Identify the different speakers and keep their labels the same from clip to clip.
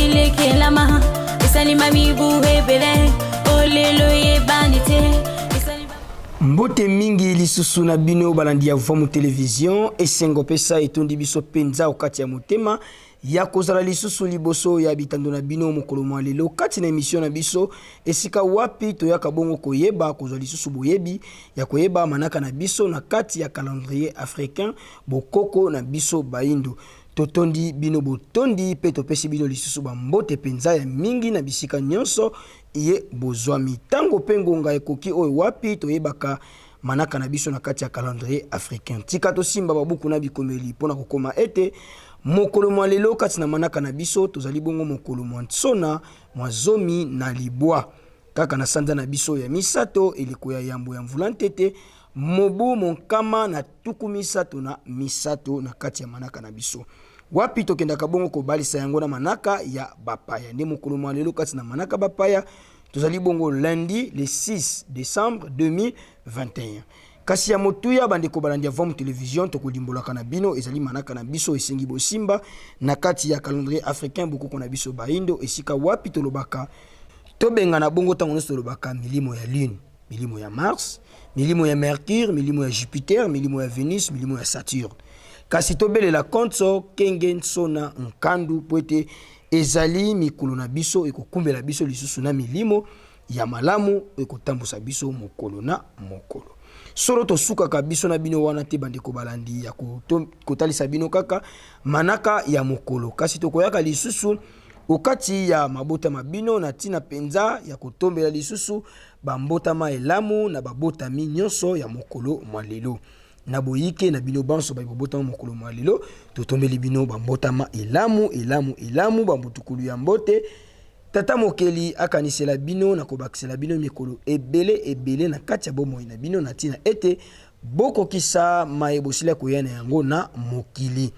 Speaker 1: bilekelama esalima mibu ebele olelo eyebani te.
Speaker 2: Mbote mingi lisusu na bino balandi ya Vomu Television. Esengo pesa etondi biso penza okati ya motema ya kozala lisusu liboso ya bitando na bino mokolo mwa lelo kati na emission na biso esika wapi toyaka bongo koyeba kozwa lisusu boyebi ya koyeba manaka na biso na kati ya calendrier africain, bokoko na biso bayindo. Totondi bino botondi pe topesi bino lisusu ba mbote penza ya mingi na bisika nionso iye bozwami. Tango pe ngonga ekoki oyo wapi toyebaka manaka na biso na kati ya calendrier africain. Tika tosimba ba buku na bikomeli pona kokoma ete mokolo mwa lelo kati na manaka na biso tozali bongo mokolo mwa nsona mwa 19 kaka na sanza na biso ya misato eleko ya yambo ya mvula ntete mobu monkama na 33 na kati ya manaka na biso wapi tokendaka bongo kobalisa yango na manaka ya bapaya. Nde mokolo mwa lelo kati na manaka bapaya tozali bongo lundi le 6 décembre 2021. Kasi ya motuya bandeko balandi ya Vomu Television, tokolimbolaka na bino ezali manaka na biso esengi bosimba na kati ya calendrier africain, bokoko na biso bayindo, esika wapi tolobaka tobengana bongo ntango nyonso tolobaka milimo ya lune, milimo ya Mars, milimo ya Mercure, milimo ya Jupiter, milimo ya Venus, milimo ya Saturne. Kasi tobelela konso kenge nsona nkandu po ete ezali mikolo na biso ekokumbela biso lisusu na milimo ya malamu ekotambusa biso mokolo na mokolo. Solo tosukaka biso na bino wana te bandeko balandi ya kotalisa bino kaka manaka ya mokolo, kasi tokoyaka lisusu okati ya mabota ma bino na ntina mpenza ya kotombela lisusu bambotama elamu na babotami nyonso ya mokolo mwa lelo. Na boyike na bino banso baye bobotama mokolo mwa lelo, totombeli bino bambotama elamu elamu elamu, bambutukulu ya mbote. Tata Mokeli akanisela bino na kobakisela bino mikolo ebele ebele na kati ya bomoi na bino, na ntina ete bokokisa maye bosila koya na yango na mokili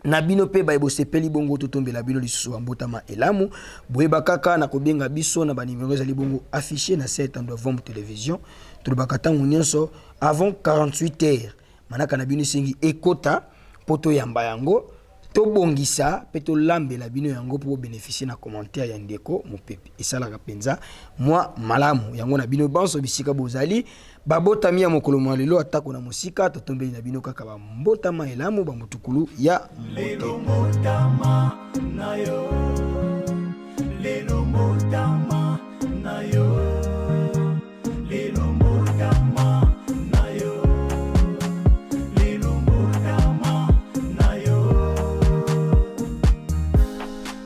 Speaker 2: na bino. Mpe baye bosepeli bongo, totombela bino lisusu bambotama elamu. Boyeba kaka na kobenga biso na banimero ezali bongo affiche na se etando ya Vombe Television. Tolobaka ntango nyonso avant 48 heures manaka na bino esengi ekota mpo toyamba yango, tobongisa mpe tolambela bino yango mpo bobeneficie na commentaire ya ndeko mopepe. Esalaka mpenza mwa malamu yango na bino banso bisika bozali babotami ya mokolo mwa lelo, atako na mosika, totombeli na bino kaka bambotama elamu, bamutukulu ya mbote.
Speaker 3: Mbotama na yo, lelo mbotama na yo, lelo mbotama na yo, lelo mbotama na yo.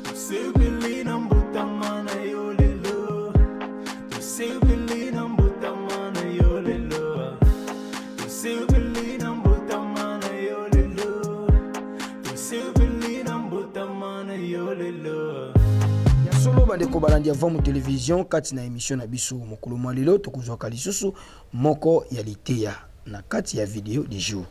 Speaker 3: Tosepeli na mbotama na yo lelo, tosepeli na mbotama na yo lelo, tosepeli na mbotama na yo lelo, tosepeli na mbotama na yo lelo.
Speaker 2: Ya solo bandeko balandi ya Vomu Television, kati na emission na biso mokolo mwa lelo tokozwaka lisusu moko ya liteya na kati ya video du jour.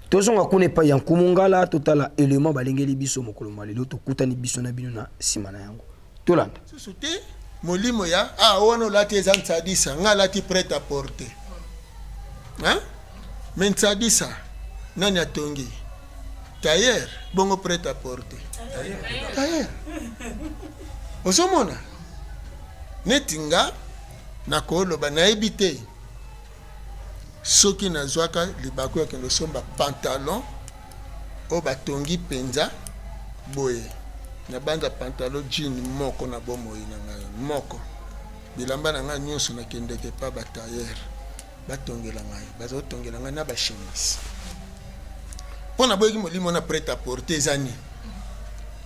Speaker 2: Tozonga kuna epai ya Nkumu Ngala, totala element balengeli biso mokolo mwa lelo, tokutani biso na bino na nsima na yango. Tolanda.
Speaker 4: Susu te molimo ya ah wana olati eza ntsadisa nga alati prêt à porter hein mais ntsadisa nani atongi tailleur bongo prêt à porter tailleur ozomona neti nga nakoloba nayebi te soki nazwaka libaku ya kende osomba pantalon oyo batongi mpenza boye. Nabanza pantalon jean moko na bomoi na ngai moko. Bilamba na ngai nyonso nakendeke epa ba tailleur batongela ngai, bazotongela ngai na ba chemise. Mpo naboyaki molimo na prêt à porter eza nini?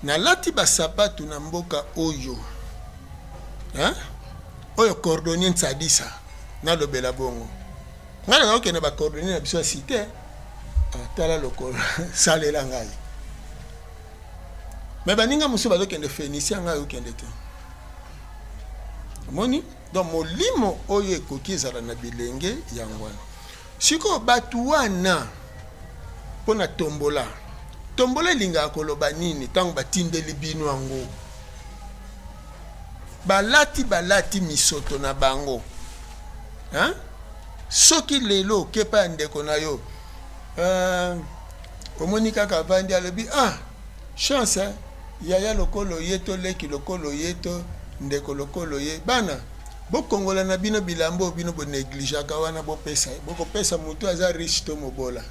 Speaker 4: Nalati basapatu na mboka oyo hein? Oyo cordonnier Nsadisa nalobela bongo. Ngai naza kokende ba cordonnier na biso ya cité. Ah, tala lokolo salela ngai. Mais baninga mosusu bazokende Phénicie, ngai okende te. Omoni? Donc molimo oyo ekoki ezala na bilenge yango wana. Sikoyo bato wana mpo na tombola, tombola elingaka koloba nini ntango batindeli bino yango? Balati balati misoto na bango hein? Soki lelo okepa ya ndeko na yo omoni kaka avandi alobi ah chance hein? Yaya lokolo ye to leki lokolo ye to ndeko lokolo ye, bana bokongola na bino bilamba oyo bino bo negligeaka wana bopesa ye, bokopesa mutu aza riche to mobola?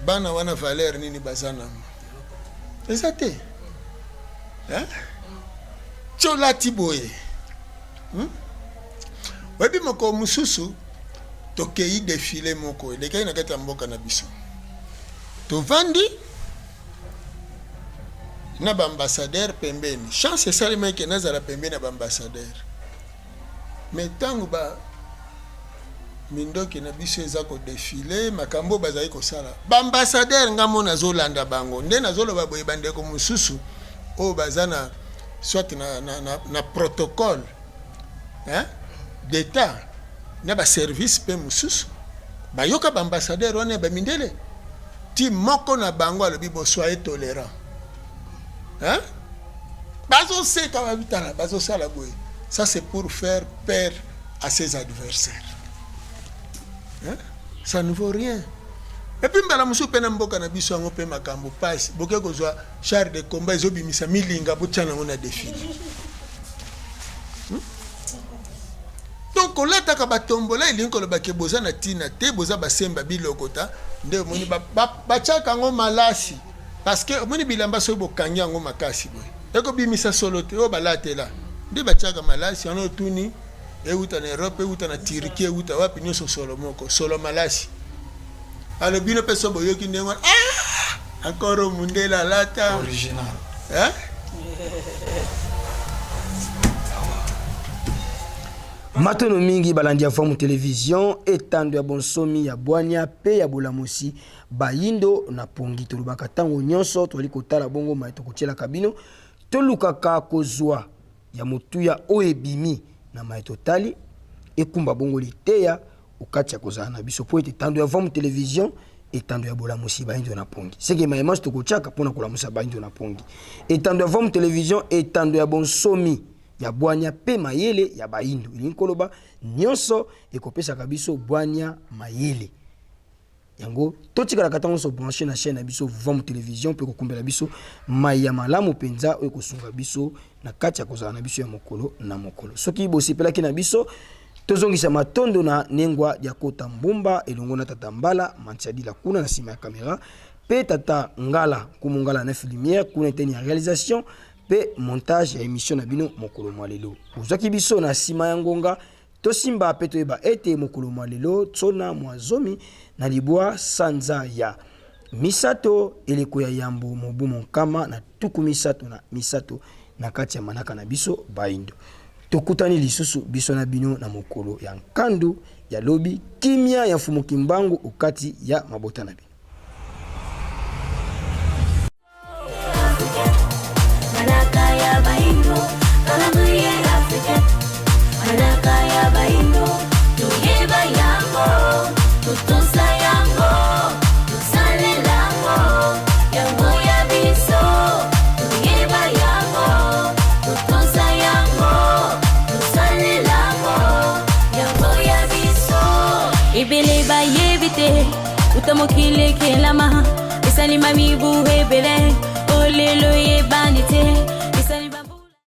Speaker 4: Bana wana valeur nini baza nango? Eza te hein? Ti olati boye Oyebi mokolo mosusu tokei defile moko elekaki na kati ya mboka na biso, tovandi na ba ambassadeur pembeni. Chance esalemaki ke nazala pembeni ya ba ambassadeur, mais ntango ba mindoki na biso eza kodefile, makambo oyo bazali kosala ba ambassadeur, nga mo nazolanda bango nde nazoloba boye, bandeko mosusu oyo baza na soit na protocole, hein, d'etat na ba service mpe mosusu, bayoka ba ambassadeur wana ya bamindele ti moko na bango alobi: "Bosoye tolérant, hein?" Bazoseka, babitala, bazosala boye. Ça, c'est pour faire peur à ses adversaires, hein? Ça ne vaut rien. Et puis mbala mosusu mpe na mboka na biso yango mpe makambo pasi, boke kozwa char de combat ezobimisa milinga, botia nango na défilé. Donc kolataka batombola elingi koloba ke boza na ntina te, boza basemba bilokota. Nde omoni batiaka yango malasi, parce que omoni bilamba, soki bokangi yango makasi boye, ekobimisa solo te. Oyo balatela nde batiaka malasi wana. Otuni euta na Europe, euta na Turquie, euta wapi, nyonso solo moko, solo malasi. Alo bino mpe so boyoki ndenge wana, ah, encore mundele alata
Speaker 5: original.
Speaker 4: Hein?
Speaker 2: Matono mingi balandi ya Famu Television, etando ya bonsomi ya bwania mpe ya bolamusi bayindo na pongi. Tolobaka ntango nyonso tozali kotala bongo mai tokotielaka bino, tolukaka kozwa ya motuya oyo ebimi na mai totali, ekumba bongo liteya okati ya kozala na biso, mpo ete etando ya Vamu Television, etando ya bolamusi bayindo na pongi, seke mayemasi tokotiaka mpona kolamusa bayindo na pongi. Etando ya Vamu Television, etando ya bonsomi ya bwanya mpe mayele ya bayindo, elingi koloba nyonso ekopesaka biso bwanya, mayele yango. Totikalaka ntango nyonso branché na chaîne na biso Vam Télévision mpe kokumbela biso mai ya malamu mpenza oyo ekosunga biso na kati ya kozala na biso ya mokolo na mokolo. Soki bosepelaki na biso, tozongisa matondo na Nengwa Diakota Mbumba elongo na tata Mbala Mantiadila kuna na nsima ya kamera, mpe tata Ngala Nkumu Ngala Neuf Lumière kuna eteni ya réalisation mpe montage ya émission na bino mokolo mwa lelo. Ozwaki biso na nsima ya ngonga. Tosimba mpe toyeba ete mokolo mwa lelo, tsona mwa 19 sanza ya misato, eleko ya yambo, mobu 1333 na kati ya manaka na biso bayindo. Tokutani lisusu biso na bino na mokolo ya nkandu ya lobi. Kimia ya Mfumu Kimbangu okati ya mabota na bino.
Speaker 1: Manaka ya baindo, calendrier africain. Manaka ya baindo, toyeba yango, totosa yango, tosalela yango, yango ya biso. Toyeba yango, totosa yango, tosalela yango, yango ya biso. Ebele bayebi te uta mokili ekelama, esalima mibu ebele, olelo eyebani te. Esali